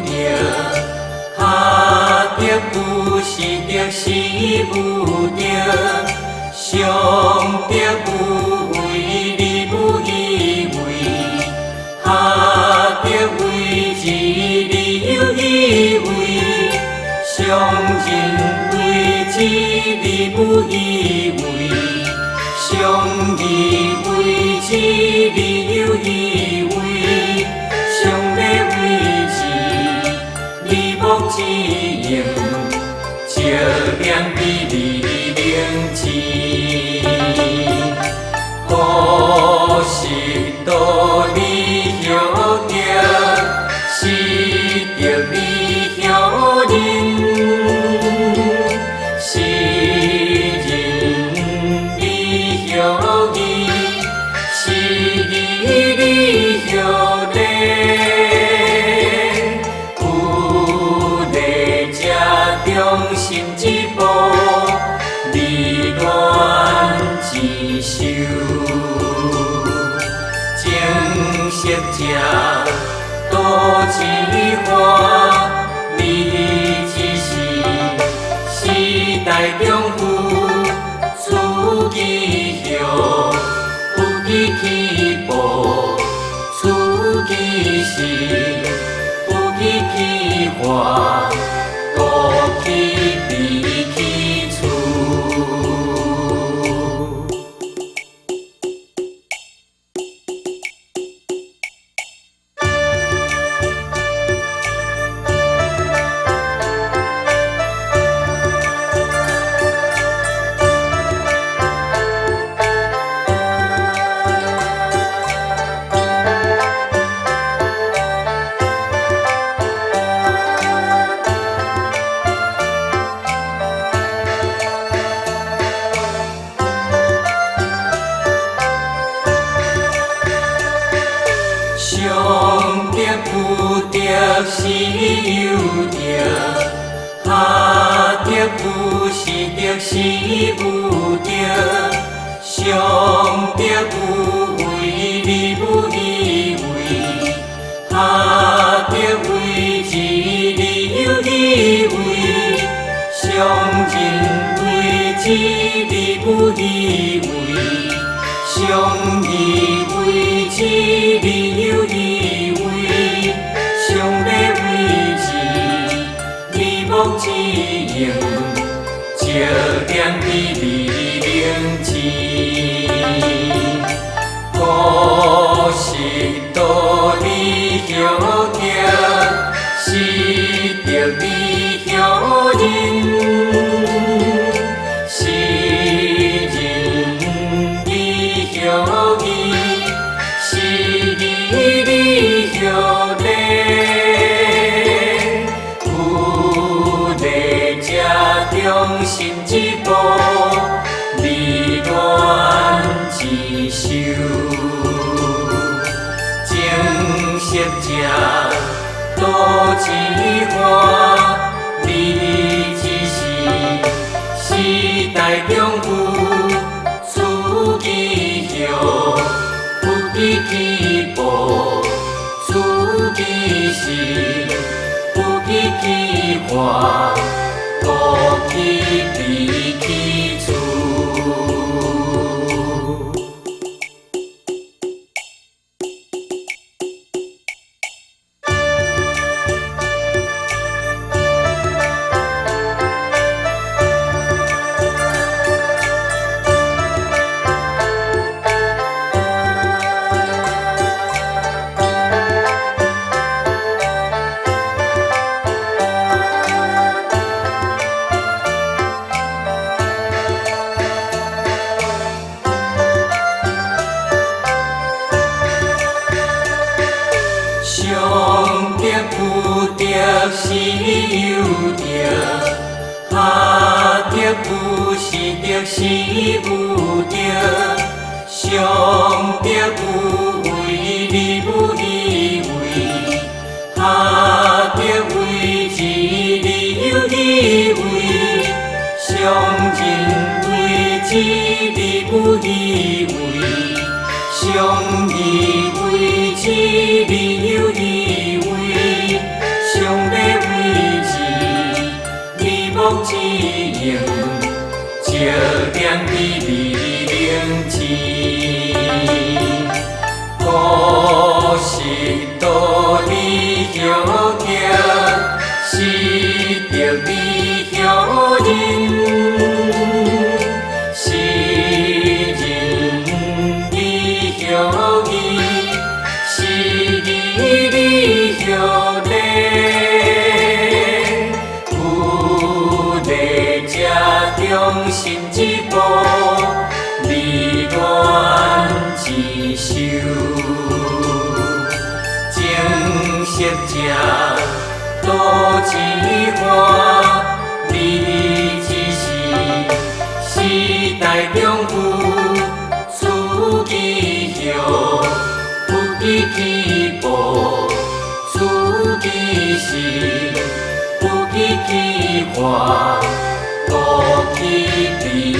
得，下得不是得是無得，上得無為你無以為，下得為之你有以為，上人為之你無以為，上義為之你有以為，上尾為之你莫之用，照念比你靈智。古是道理曉得，是得理曉人，是人理曉義，是義理曉禮。有禮者中心之寶，離亂之修。正色者多之花，你只是時代中富，處其葉，不記起步，處其時，不記起花，過去比起處。上得不得是有得，下得不是得是無得，上得無為你無以為，下得為之你有以為，上人為之你無以為，上義為之你有以為，上尾為之你莫之用，照念比你靈智。古是道理曉得，是得理曉人，是人理曉義，是義理曉禮。有禮者中心之寶，離亂之修。正色者多之花，你只是時代中富，處其葉，不記起步，處其時，不記起花，過去比起處。上得不得是有得，下得不是得是無得，上得無為你無以為，下得為之你有以為，上人為之你無以為，上義為之你有以為，上之用，照亮美美靈智。古實道理曉得，實得理曉人，實人理曉義，實義理曉禮。有禮者中心之寶，離亂之修。正色者道之化，理之事，時代中富，此記曉，不記起步，此記事，不記起化，故去彼。